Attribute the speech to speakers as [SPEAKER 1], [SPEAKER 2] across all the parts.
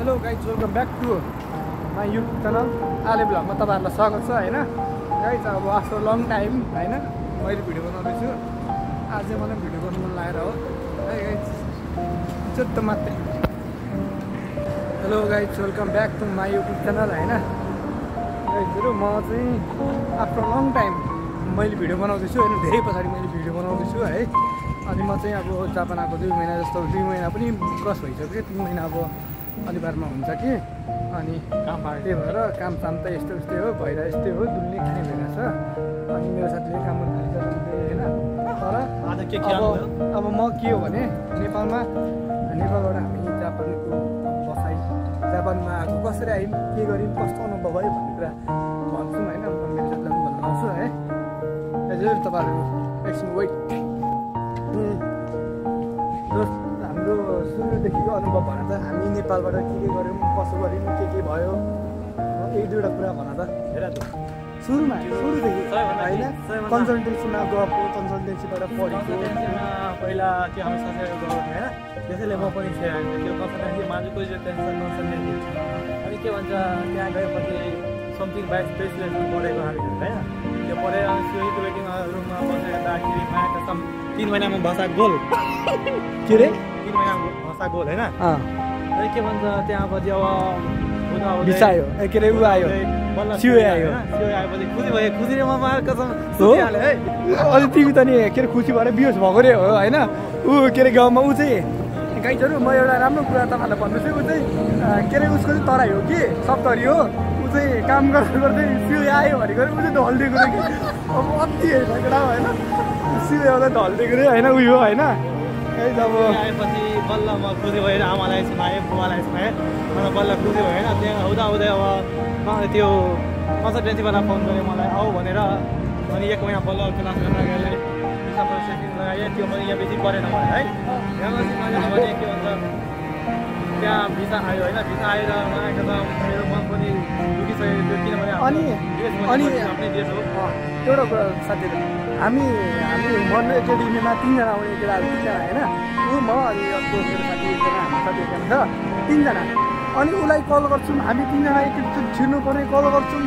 [SPEAKER 1] Hello guys, welcome back to my YouTube channel आले भ्लगमा तपाईँहरूलाई स्वागत छ होइन गाइज। अब आफ्टर लङ टाइम होइन मैले भिडियो बनाउँदैछु। आज चाहिँ मलाई भिडियो गर्नु मन लागेर हो है गाइज, चोत्त मात्रै। Hello guys, welcome back to my YouTube channel होइन गाइजहरू। म चाहिँ आफ्टर लङ टाइम मैले भिडियो बनाउँदैछु होइन, धेरै पछाडि मैले भिडियो बनाउँदैछु है। अनि म चाहिँ अब जापान आएको 2 महिना जस्तो, 2 महिना पनि क्रस भइसक्यो। 3 महिना अब अनिवार्यमा हुन्छ कि, अनि त्यही भएर काम त यस्तै हो, भएर यस्तै हो, दुल्ने खाने भइरहेछ। अनि मेरो साथीले काम गर्नु थालिसक्यो होइन। तर अब म के हो भने नेपालबाट हामी जापानमा आएको, कसरी आयौँ, के गऱ्यौँ, कस्तो अनुभव भयो भन्ने कुरा भन्छु होइन। म मेरो साथीलाई पनि भन्न आउँछु है। हजुर तपाईँहरू एकछिन वेट। हाम्रो सुरुदेखिको अनुभव भन त, हामी नेपालबाट के गऱ्यौँ, कसो गऱ्यौँ, के भयो, एक दुईवटा कुरा भन त। सुरुदेखि होइन, कन्सल्टेन्सीमा गएको, कन्सल्टेन्सीबाट पढेको।
[SPEAKER 2] पहिला त्यो हाम्रो साथीहरू गएको थियो होइन, त्यसैले म पनि थिएँ होइन। त्यो कन्सल्टेन्सी मान्छेको टेन्सन कन्सल्टेन्सी, अनि के भन्छ त्यहाँ गएपछि समथिङ 22-23 लेसन पढेको हामीहरू होइन। त्यो पढेर अनि सिक्युरिटी वेटिङ रुममा बसेर माया कसम 3 महिनामा भाषा गोल
[SPEAKER 1] के रे,
[SPEAKER 2] 3 महिनामा भाषा गोल होइन। अनि के भन्छ त्यहाँ पछि अब
[SPEAKER 1] भिसा आयो, के अरे ऊ आयो, सिओ आयो।
[SPEAKER 2] आएपछि खुसी भयो, खुसीले म कसम
[SPEAKER 1] हो है। अनि तिमी त नि के अरे खुसी भएर बिहोस भएको रे हो होइन। ऊ के अरे गाउँमा ऊ चाहिँ गाइजहरू, म एउटा राम्रो कुरा तपाईँहरूलाई भन्दैछु। ऊ चाहिँ के अरे उसको चाहिँ तराई हो कि सप्तरी हो। ऊ चाहिँ काम गर्दै सिओ आयो भनेको ऊ चाहिँ ढल्दिएको रे कि। अब अति हेर्दा होइन, सिओ आउँदा ढल्दिएको रे होइन, उयो होइन।
[SPEAKER 2] अब आएपछि बल्ल म खुसी भएर आमालाई सुनाएँ, बुवालाई सुनाएँ, मलाई बल्ल खुसी भयो होइन। त्यहाँ हुँदै अब मलाई त्यो कन्सल्टेन्सीबाट फोन गरेँ मलाई आऊ भनेर। अनि 1 महिना बल्ल क्लास गरेर भिसा प्रोसेसिङ लगाएँ। त्यो पनि यहाँ बेसी परेन मलाई है। त्यहाँपछि मैले भने के भन्छ त्यहाँ भिसा आयो होइन। भिसा आएर आएको त मेरो मन पनि दुखिसकेको थियो, किनभने
[SPEAKER 1] अनि
[SPEAKER 2] आफ्नै देश हो।
[SPEAKER 1] एउटा कुरा साथीहरू, हामी मन एकाडेमीमा 3 जना आउने केटाहरू, 3 जना होइन। ऊ म अनि अर्को मेरो साथी 1 जना, हाम्रो साथी 1 जना छ, 3 जना। अनि उसलाई कल गर्छौँ हामी 3 जना, एकचोटि छिर्नुपर्ने, कल गर्छौँ,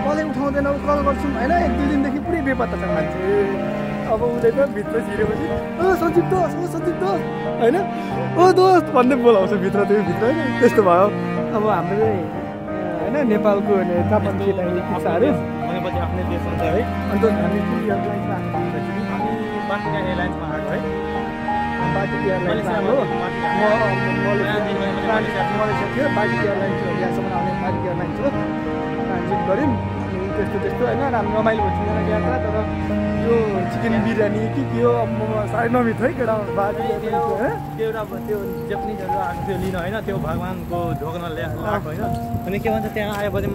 [SPEAKER 1] कसै उठाउँदैन, कल गर्छौँ होइन। 1-2 दिनदेखि पुरै बेपत्ता छ मान्छे। अब उसले त भित्र छिरेपछि सचिव दोस्त होइन, ओ दोस्त भन्दै बोलाउँछ भित्र, त्यो भित्र होइन। त्यस्तो भयो। अब हाम्रो चाहिँ होइन नेपालको जापानको किस्साहरू
[SPEAKER 2] भनेपछि आफ्नै देश हुन्छ है।
[SPEAKER 1] अन्त हामी एयरलाइन्समा
[SPEAKER 2] हामी बाटिका एयरलाइन्समा आएको है।
[SPEAKER 1] बाटिका एयरलाइन्समा आएको। मलेसिया थियो, बाटिका एयरलाइन्स हो, यहाँसम्म आउने बाटिका एयरलाइन्स हो। ट्रान्जिट गऱ्यौँ अनि त्यस्तो होइन। राम्रो रमाइलो भयो 3 जना यात्रा। तर यो चिकन बिरयानी के हो, अब म साह्रै नमिठो है केटा।
[SPEAKER 2] एउटा त्यो जापानिजहरू आएको थियो लिन होइन, त्यो भगवान्को ढोक्न ल्याएको होइन। अनि के भन्छ त्यहाँ आएपछि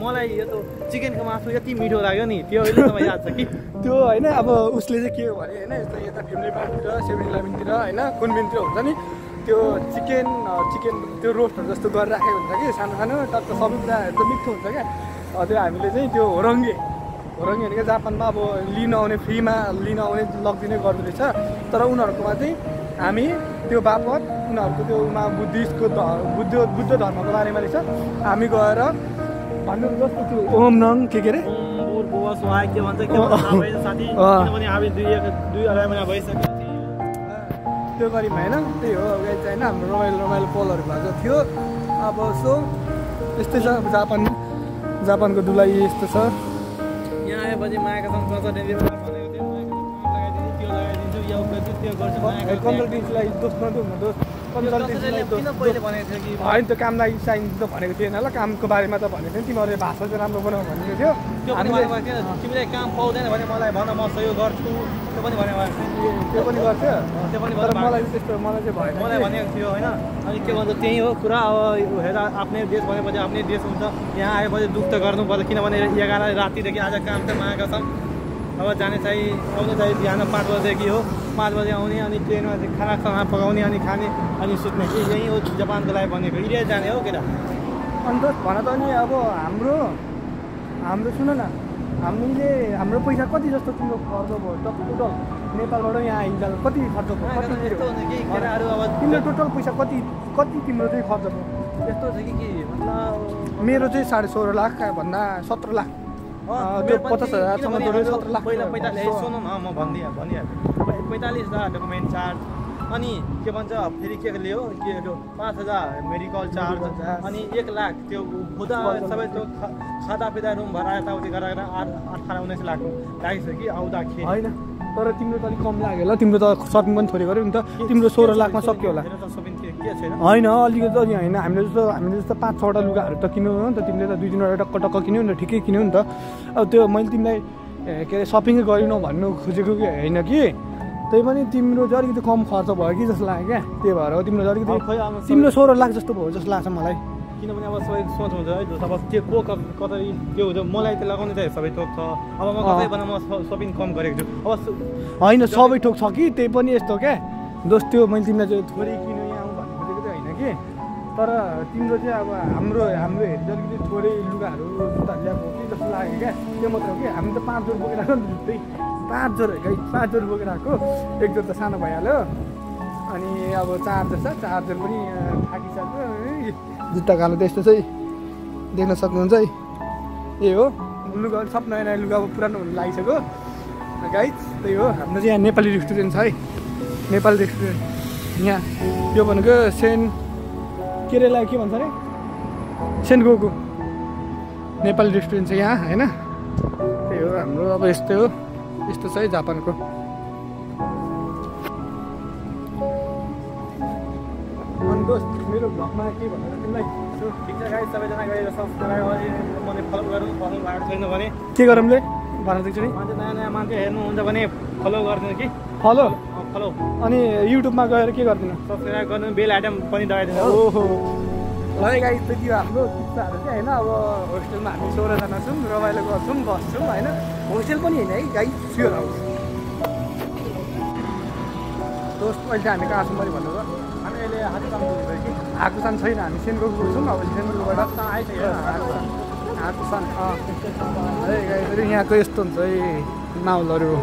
[SPEAKER 2] मलाई यो त चिकनको मासु यति मिठो लाग्यो नि, त्यो अहिले तपाईँ याद छ कि
[SPEAKER 1] त्यो होइन। अब उसले चाहिँ के हो भने होइन, यस्तो यता फ्यामिली पार्कतिर, 7-11तिर होइन, कुनबिनतिर हुन्छ नि, त्यो चिकन त्यो रोस्टहरू जस्तो गरेर राखेको हुन्छ कि, सानो टक्क सबै कुरा एकदम मिठो हुन्छ क्या। त्यो हामीले चाहिँ त्यो होरङ्गे भनेको जापानमा अब लिन आउने, फ्रीमा लिन आउने लगिदिने गर्दो रहेछ। तर उनीहरूकोमा चाहिँ हामी त्यो बापत उनीहरूको त्यो बुद्ध धर्मको बारेमा रहेछ। हामी गएर भन्नु जस्तो त्यो ओम नङ के अरे
[SPEAKER 2] के भन्छ साथी, किनभने हामी 2-2.5 महिना भइसक्यो
[SPEAKER 1] त्यो गऱ्यौँ होइन। त्यही हो होइन, हाम्रो रमाइलो पलहरू भएको थियो। अब सो यस्तै छ जापानको दुलाई यस्तो छ।
[SPEAKER 2] यहाँ आएपछि मायाको कन्सल्टेन्सी भनेको थियो, लगाइदिन्छु, त्यो लगाइदिन्छु, यो गर्छु, त्यो गर्छु।
[SPEAKER 1] कन्सल्टेन्सीलाई दोष नदिउँ, दोष कन्सल्टेन्सीलाई
[SPEAKER 2] किन पहिले भनेको थियो कि
[SPEAKER 1] होइन, त्यो कामलाई चाहिन्छ त भनेको थिएन ल। कामको बारेमा त भनेको थियो, तिमीहरूले भाषा चाहिँ राम्रो बनाऊ भनेको थियो।
[SPEAKER 2] तिमीले काम पाउँदैन भने मलाई भन, म सहयोग गर्छु, त्यो पनि भनेको
[SPEAKER 1] गर्थ्यो। तर मलाई त्यस्तो मलाई चाहिँ भएन,
[SPEAKER 2] मलाई भनेको थियो होइन। अनि के भन्छ त्यही हो कुरा। अब हेर आफ्नै देश भनेपछि आफ्नै देश हुन्छ। यहाँ आएपछि दुःख त गर्नुपर्छ, किनभने 11 रातिदेखि आज काम त मागेका छन्। अब आउने चाहिँ बिहान 5 बजेदेखि हो, 5 बजे आउने, अनि ट्रेनमा खाना पकाउने, अनि खाने, अनि सुत्ने। यही हो जापानको लागि भनेको, इन्डिया जाने हो केटा।
[SPEAKER 1] अन्त भन त नि अब हाम्रो सुन न, हाम्रो पैसा कति जस्तो तिम्रो खर्च भयो टोटल नेपालबाट यहाँ आइन्छ कति खर्च भयो कति
[SPEAKER 2] यस्तो हुन्छ कि केटाहरू अब
[SPEAKER 1] तिम्रो टोटल पैसा कति कति तिम्रो चाहिँ खर्च भयो
[SPEAKER 2] यस्तो छ कि मतलब
[SPEAKER 1] मेरो चाहिँ 16.5 लाख भन्दा 17 लाख त्यो 50,000सम्म जोडेर 17 लाख
[SPEAKER 2] पहिला 45 सुन्नु न म भनिहाल्छु 45,000 डकुमेन्ट चार्ज अनि के भन्छ फेरि के लियो के 5,000 मेडिकल चार्ज अनि 1 लाख त्यो खुदा सबै त्यो खाता पिता रुम भरा यताउति गरेर 18-19 लाख लाग्छ कि आउँदाखेरि
[SPEAKER 1] होइन तर तिम्रो त अलिक कम लाग्यो होला तिम्रो त सपिङ पनि थोरै गऱ्यो नि त तिम्रो 16 लाखमा सक्यो होला होइन अलिकति अलि होइन हामीले जस्तो 5-6वटा लुगाहरू त किन्यो नि त तिमीले त 2-3वटा टक्क किन्यो नि त ठिकै किन्यो नि त अब त्यो मैले तिमीलाई के अरे सपिङै गरिनौ भन्नु खोजेको कि होइन कि त्यही पनि तिम्रो चाहिँ अलिकति कम खर्च भयो कि जस्तो लाग्यो क्या त्यही भएर हो तिम्रो अलिकति तिम्रो 16 लाख जस्तो भयो जस्तो लाग्छ मलाई
[SPEAKER 2] किनभने अब सबै सोच हुन्छ है अब त्यो कतै त्यो हुन्छ मलाई त लगाउने चाहिँ सबै थोक छ अब म कतै भन म सपिङ कम गरेको छु अब
[SPEAKER 1] होइन सबै थोक छ कि त्यही पनि यस्तो क्या दोस्त त्यो मैले तिमीलाई चाहिँ थोरै किन्यो यहाँ आउँ भन्नु खोजेको चाहिँ होइन कि तर तिम्रो चाहिँ अब हाम्रो हेरी चाहिँ अलिकति थोरै लुगाहरू जुत्ता ल्याएको कि जस्तो लाग्यो क्या त्यो मात्र हो कि हामी त 5 जोड बोकेर आएको नि जुत्तै 5 जोड है 5 जोड बोकेर आएको 1 जोड त सानो भइहाल्यो अनि अब चार्जर छ चार्जर पनि थाकिसक्यो जुत्ता कालो त्यस्तो चाहिँ देख्न सक्नुहुन्छ है यही हो लुगा सब नयाँ नयाँ लुगा अब पुरानो हुनु लागिसक्यो गाइज त्यही हो हाम्रो चाहिँ यहाँ नेपाली रेस्टुरेन्ट छ है नेपाली रेस्टुरेन्ट यहाँ यो भनेको के अरे के भन्छ अरे सेन्ट गोको नेपाली रेस्टुरेन्ट छ यहाँ होइन त्यही हो हाम्रो अब यस्तै हो यस्तो छ है जापानको अनि दोस्त मेरो भ्लगमा के भनेर तिमीलाई
[SPEAKER 2] ठिक छ गाइस सबैजना गएर सब्स्क्राइब गरी मैले फलो गर्नु भएको छैन भने
[SPEAKER 1] के गरौँले भन्न दिन्छु नि
[SPEAKER 2] मान्छे नयाँ मान्छे हेर्नुहुन्छ भने फलो गरिदिनु कि
[SPEAKER 1] फलो
[SPEAKER 2] अनि
[SPEAKER 1] युट्युबमा गएर के गरिदिनु
[SPEAKER 2] सब्स्क्राइब गर्नु बेल आइटम पनि दबाइदिनु
[SPEAKER 1] ओहो ल गाइस त्यति हो हाम्रो किस्साहरू चाहिँ होइन अब होस्टेलमा हामी 16 जना छौँ रमाइलो गर्छौँ बस्छौँ होइन होस्टेल पनि होइन है गाइस स्योर हाउस दोस्त अहिले हामी कहाँ छौँ मैले भन्नुभयो
[SPEAKER 2] हामी अहिले हातसान पुग्यो कि
[SPEAKER 1] हाकुसान छैन हामी सेनगोको छौँ अब सेनगोबाट
[SPEAKER 2] आइसक्यो
[SPEAKER 1] हाकुसान है गाइस यहाँको यस्तो हुन्छ है नाउलहरू